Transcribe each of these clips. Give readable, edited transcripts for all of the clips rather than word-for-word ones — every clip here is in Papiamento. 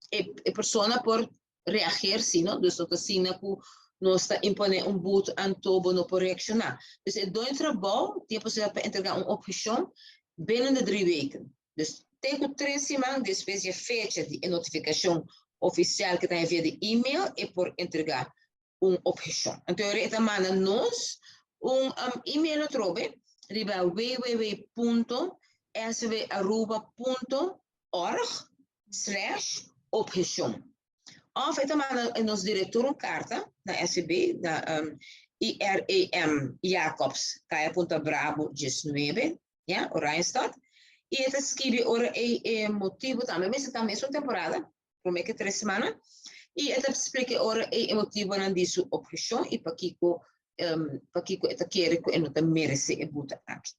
E persona por reageer si, no? Dus no ta asina ku nos ta imponé un but anto bo no por reakshoná. Dus e doño di trabou tin e posibilidat pa entregá un opheshon binnen de 3 weken. Dus te ku 3 siman despues di e fecha di e notifikashon ofisial ku ta via di e-mail, e por entregá un opheshon. Anto e ta manda nos un e-mail atrobe riba www.svbaruba.org/obheshon. Òf e ta manda nos direktor un karta na SVB, na IREM Jacobs, Kaya Punta Bravo 19, ja, Oranjestad. I e ta skirbi ora e motibu tambe, mes tambe e un temporada, promé ku 3 siman, i e ta splika ora e motibunan di su opheshon i pakiko e ta kere ku e no ta meresé e but aki.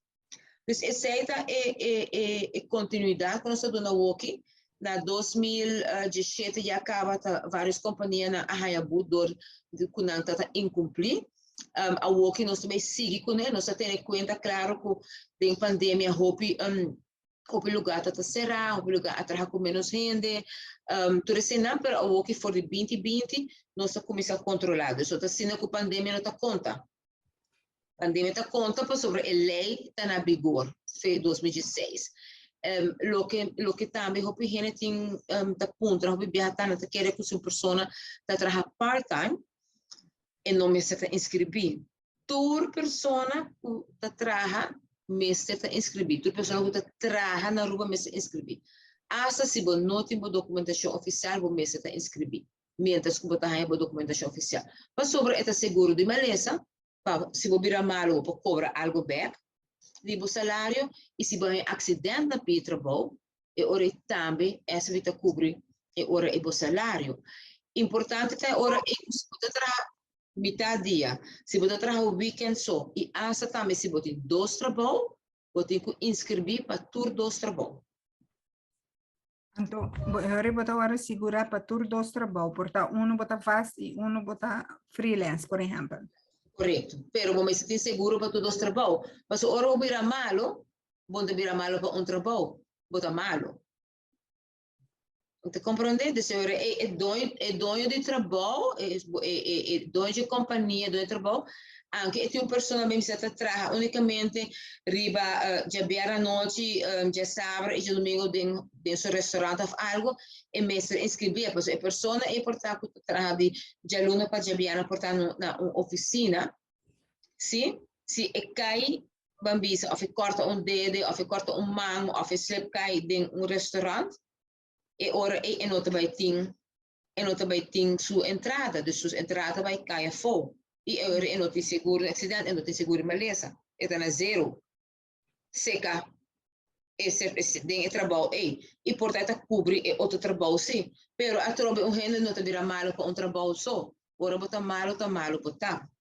Dus esei ta e kontinuidat ku nos ta duna aki. Na 2017 ya kaba ta vários kompania a haña but dor ku nan ta inkumplí. Awoki nos tambe sigui kuné, nos tene kuenta klaro ku den pandemia hopi lugá ta será, hopi lugá a traha ku menos hende, tur esei, pero awoki for di 2020 nos a kuminsá kontrolá. Dus ta asina ku pandemia no ta konta. Pandemia ta konta pasobra e lei ta na vigor, 2016. Loke tambe hopi hende tin ta puntra, hopi biaha ta ta kere ku un persona ta traha part-time e no mester ta inskribí. Tur persona ku ta traha mester ta inskribí. Tur persona ku ta traha na Aruba mester inskribí. Asta si bo no tin dokumentashon ofisial, bo mester ta inskribí. Mientras ku bo ta haña dokumentashon ofisial. Pasobra e ta seguro di malesa, pa si bo bira malu, bo kobra algu bèk di bo salario, i si bo haña aksidente na pia di trabou, e ora tambe SVB ta kubri e ora e bo salario. Importante ta ora e si bo ta traha mitar dia, si bo ta traha weekend so, i asta tambe si bo tin dos trabou, bo tin ku inskribí pa tur dos trabou. Anto, ora bo ta wòrdu sigurá pa tur dos trabou, por ta uno bo ta vast i uno bo ta freelance, por ehèmpel. Korekto. Pero bo mester tin seguro pa tur dos trabou. Mas ora bo bira malu, bo ta bira malu pa un trabou, bo ta malu. Ta komprondé? Dus e doño di trabou, e doño di kompania, doño di trabou, aunke e tin un persona mes ta traha únikamente riba djabièrnè anochi, djasabra i djadumingu den su restaurant òf algu, e mester inskribí. E persona e por ta ku traha di djaluna pa djabièrnè por ta na un ofisina, si? Si e kai, ban bisa, òf e kòrta un dede, òf e kòrta un man, òf e slip kai den un restaurant, e ora e no ta bai tin e no ta bai tin su entrada, dus su entrada bai kai afó. I e ora e no tin seguro di aksidente, e no tin seguro di malesa. E ta na zero. Seka e den e trabou ei. I por ta kubri e otro trabou si. Pero atrobe un hende no ta bira malu pa un trabou so. Ora bo ta malu, ta malu bo ta.